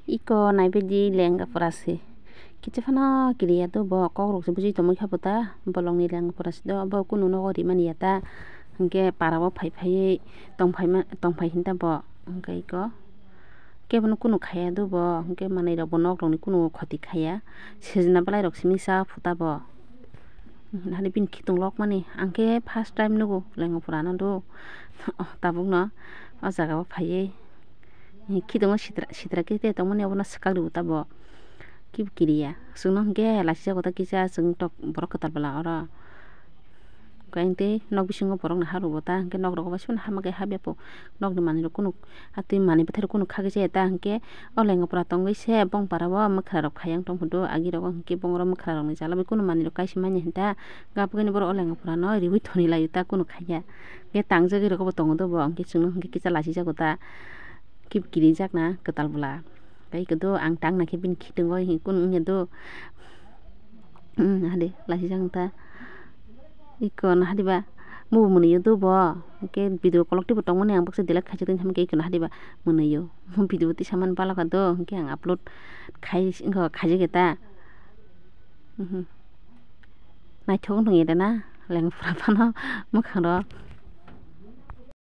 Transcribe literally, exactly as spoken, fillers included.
Iko naibaidi lenga pura se. Kicha phano kiriya do bo, kok rok se bujui tongmoi kha bo ta. Bolong ni lenga pura se do, bo kunu nogo rimani ya ta. Hingke para o phai phaiwi tongphai ma, tongphai hinta bo. Hingke iko kebono kunu khaya do bo, hingke manui rok bo nok rok ni kunu khoti khaya. Sejna belai rok simi sa phuta bo. Hani bini khitung lok mani, ang khe first time nugo lenga pura no do. Oh, tabuk no o jaga o phaiwi. Khitung o sitra, sitra khe tongmani obono swkak rw ta bo. Kibu kiriya. Chwngno hwnkhe lachijago ta kisa chwng tok borok kwtal bwla oro. Hwnkhe tei nok bisingo borokno ha rw bo ta hwnkhe nok rogo bai sono hama khe habya po. Nokni manwi rok kunu atwi manwi bwthai rok kunu khagwi chaya ta hwnkhe o lenga pura tongwi se bong para o mwkhra rok phai yang tong phudu agi rogo hwnkhe bong oro mwkhra rokni jala bai kunu manwi rok kaisa manya hinta gabugani borok o lenga pura no riwi thoni laio ta kunu khaiya. Hwnkhe tangjagwi rogo bo tongo do bo hwnkhe chwngno hwnkhe kisa lachijago ta. Kib kirijak na kwtal bwla. Tei iko do ang tang nai khe bini khitung o hi kun wngya do. Hmm, hade, laisijak wng ta. Iko na hade ba, mubo mwnwi o do bo. Hwnkhe video kolok teibo tongmani ang baksa delete khaijak tongtham khe iko na hade ba mwnwi o. Video tisa man bala kha do, hwnkhe ang upload khai, wngkha khaijak ta. Mhm. Naithok wng tong ya de na, leng phura phano mwkhang rok.